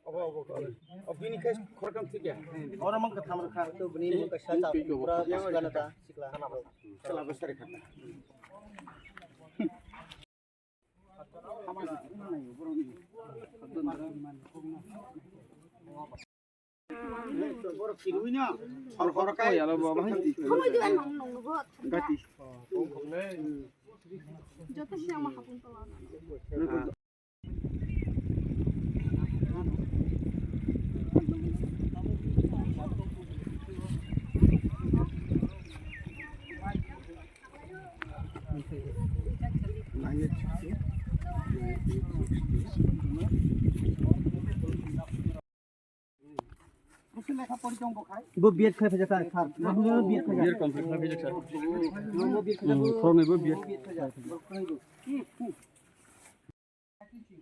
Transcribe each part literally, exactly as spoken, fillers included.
Obo, obo, obo. Obo bini khe khoroktham thik ya? Oro mang kwtham rwkha. To bini mang kaisa ta pura sikla na ta, sikla. Sikla bwsari kha. Borok kirui na, hor hor kai. Joto siya ma hapung tola. Bo B Ed khlai phaijak ta, sir. Bo B Ed khlai phaijak. B Ed complete khlai phaijak, sir. Bo B Ed khlai phaijak. Hmm, khoroknwi bo B Ed.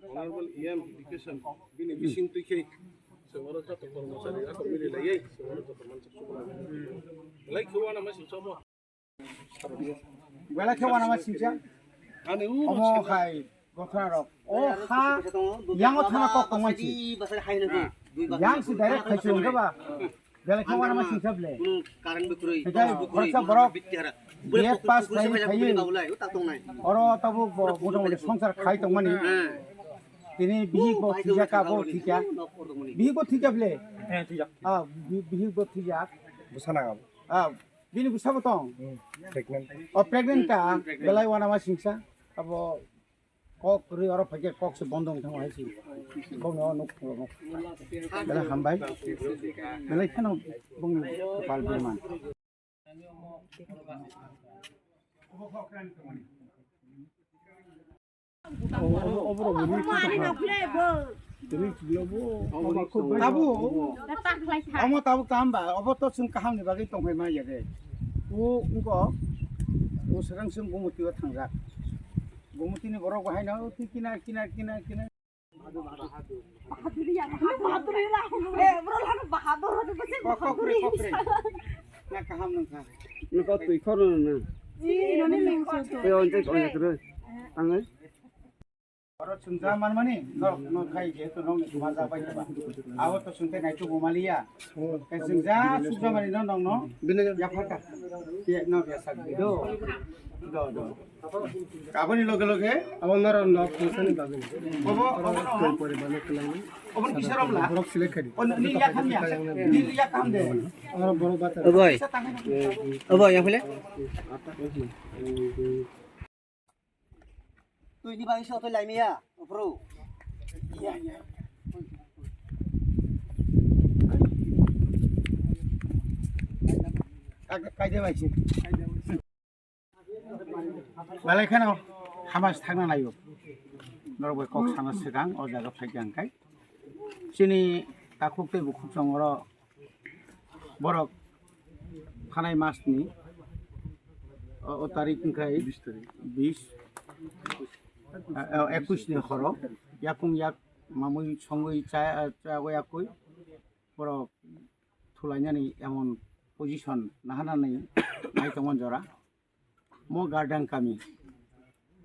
Honorable E M Education, bini bising twi khe, se oro joto kormochari, ako mili lai, se oro joto manchak chukla. Lai khe wana ma sing sobo. Belai khe wana ma singcha. Ani u omo hai gothra rok. O ha, yango thana kok tongma si. Yang si direct khai si ungkha ba. Belai khe wana ma singcha ble. Khoroksa borok B Ed pass khai khai. Oro tabuk bo motamoti songsar khai tongmani. Tini bihik bo thijak ka bo thikya. Bihik bo thikya ble. Ah, bi-, bihik bo thijak. Bwsa nang abo. Ah, bini bwsa bo tong. Pregnant. O pregnant ka, belai wana ma singsa. Abo kok rwi oro phaikhe kok se bondo wng thangma hai si. Bongni o nuk phungo nuk. Belai hambai. Belai kheno bongni pal birman. Tabuk, omo tabuk tamo ba, obo to chwng kaham ni bagwi tongphai ma ya de. O wngkha, o swkang chwng Gumoti o thangjak. Gumoti ni borok bo haino twi kinar, kinar, kinar, kinar. Bahadur ya, Bahadur ya. Eh, bro, lano Bahadur, Bahadur, Bahadur. Kokre, kokre. Na kaham nang kha. Nang kha twi khoro na. Ji, noni nung so so. Twi on tek on tek. Ang ai. Oro chwngja manmani, nok, nok khai je to nok ni suma ja bai ba. Abo to chwngte nai tu bumaliya. Kai chwngja sukja mani no nok no. Bini ya phaka. Ye nok ya sak do. Do, do. Aboni loge loge abo norok nok phungsani bagwi. Obo, obo, obo. Koi poribar no kwlangni. Obo ni kisa romla. Borok select khai di. O ni ya kham ya. Ni ya kham de. Oro borok bata. Oi. Oi, yang phile. Twi ni bagwi se oto lai maya, bro. Kaide bai se. Belai kheno hama se thangna naio. Norok bai kok sana swkang o jaga phaikha hwnkhe. Chini takhuk tei bukhuk chwng oro borok thanai mas ni o, o tarik wngkha bis, bis, eh, eh, ekwis ni horo yakung yak mamui songwi cha, cha yakui borok thulainani emon position nahanani nai tongma jora. Mo Gardang kami,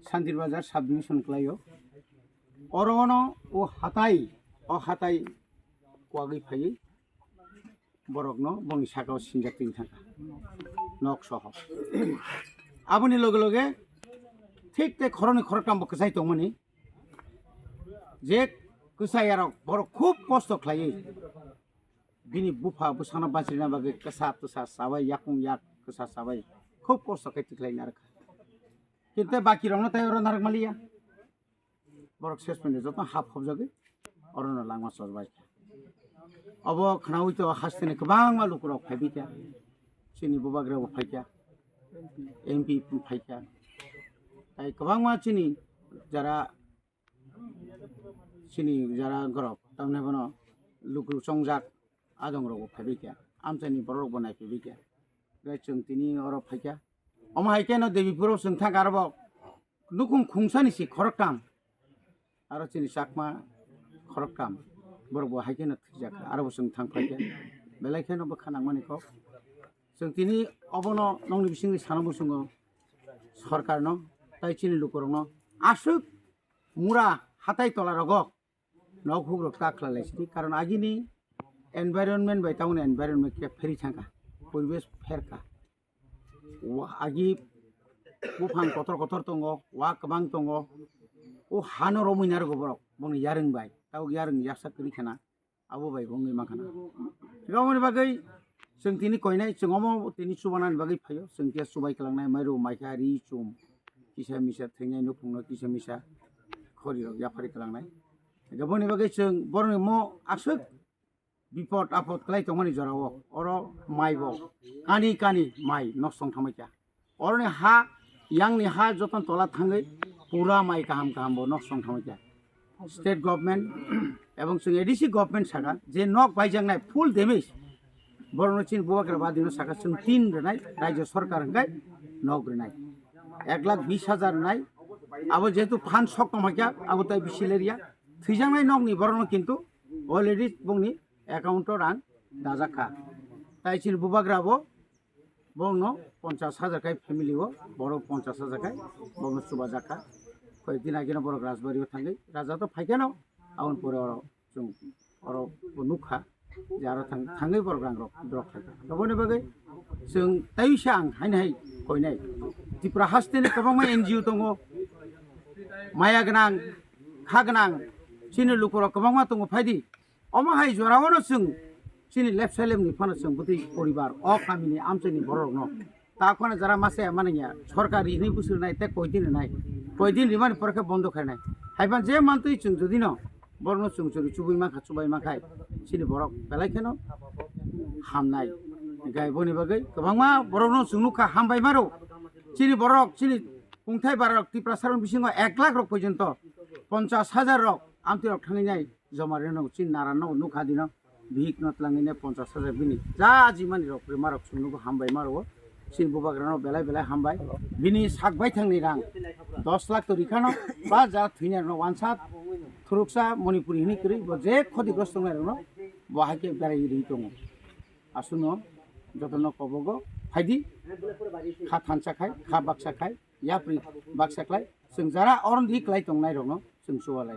Santir Bazar sub division kwlaio. Oro ono o hatai, o hatai kwagwi phaiwi borokno bongni sakao sinjak twi thangkha, nok soho. Aboni loge loge thik tei khoroknwi khoroktham bo kwchai tongmani, je kwchai arok borok khub kosto khlaiwi bini bupha bwsano bachirina bagwi kwsa twsa chabai, yakung yak kwsa chabai, khub kosto khe tikhlai narwkha. Kintu baki rokno tai oro narwk maliya. Borok ses phaino joto hap hopjagwi orono langma chosbai kha. Obo khwnaui to hasteni kwbangma lukurok phaibai kha. Chini bubagrabo phai kha, M P phai kha. Tai kwbangma chini jara chini jara gorok, tamni bono luku chongjak adongrokbo phaibai kha, amchaini bororokbo naiphaibai kha. Tei chwng tini oro phai kha. Omo hai khe no Debipuro chwng thang kha, aro bo nukhung khungsani si khoroktham, aro chini Chakma khoroktham, borokbo hai khe no thwijak kha, aro bo chwng thang phai kha. Belai kheno bwkha nangmani kok. Chwng tini obono nokni bisingni sana muchungo sorkarno tei chini lukurokno aswk mura hatai tola rogo Nok hukrok ta khlai lai sidi, karon agini environment bai taboni environment khe pheri thangkha, poribesh pherkha. Wa-, agi buphang kotor kotor tongo, wa kwbang tongo, o hano romwi narwgo borok, bongni yarwng bai, tabuk yarwng yaksa kwrwi khana, abo bai bongni mankha na. Aboni bagwi chwng tini koinai, chwng omo tini chubanani bagwi phaio, chwng khe chubai kwlangnai, mairum, maikha, ri, chum, kisa misa thwinai, nukhungno kisa misa khorirok yaphari kwlangnai. Aboni bagwi chwng borokni mo aswk bipot apot kwlai tongmani jorao, oro mai bo kani kani mai nok song thangbaikha. Oroni ha, yangni ha joton tola thangwi pura mai kaham kaham bo nok song thangbaikha. State government ebong chwng A D C government saka je nok baijaknai full damage, borokno chini bubagra badino saka chwng tin rwnai, rajya sarkar hwnkhe nok rwnai ek lakh bis hajar rwnai. Abo jehetu phan sok tongbaikha, abo tai bisi lerya. Thwijaknai nokni borokno kintu already bongni account o rang dajak kha. Tai chini bubagra bo, bono ponchas hajar khai family o, borok ponchas hajar khai bono chubajak kha. Koi din ageno borok Rajbari o thangwi, raja to phaikha no, aboni pore oro chwng oro bo nukha je aro thang-, thangwi borok rang rok drop khaikha. Aboni bagwi chwng tai sa ang haino hai koinai. Tripura haste ni kwbangma N G O tongo, maya gwnang, kha gwnang, chini lukurok kwbangma tongo, phaidi. Omo hai jorao no chwng chini left side ni phano chwng bwtwi poribar o kamini amchaini borok no ta khona jara masa ya mani ya sorkari hinwi bwswrwnai tei koidin rwnai, koidin rimani pore khe bondo khainai. Haiban je mantwi chwng jodi no borok no chwng chwrwi chubui mankha, chubai mankhai chini borok belai kheno hamnai. Gai boni bagwi kwbangma borok no chwng nukha hambai maro. Chini borok chini kungthai barok Tiprasa rok bisingo ek lakh rok porjonto ponchas hajar rok amtwi rok thangwi nai. Joma rino chini nara no nukha dino, bihik no twlangwi ne ponchas hajar bini ja ajimani rok rima rok chwng nugo hambai maro. Chini bubagra no belai belai hambai. Bini sak baithang ni rang dos lakh to rikha no, ba ja thwina no wansa thuruksa Manipuri hini kwrwi bo je khoti grosto tongnai rok no bo hai khe berai ri tongo. Asuno jotono kobogo phaidi, kha thansa khai, kha baksa khai, yapri baksa khlai, chwng jara oroni kwlai tongnai rok no chwng chuwa lai.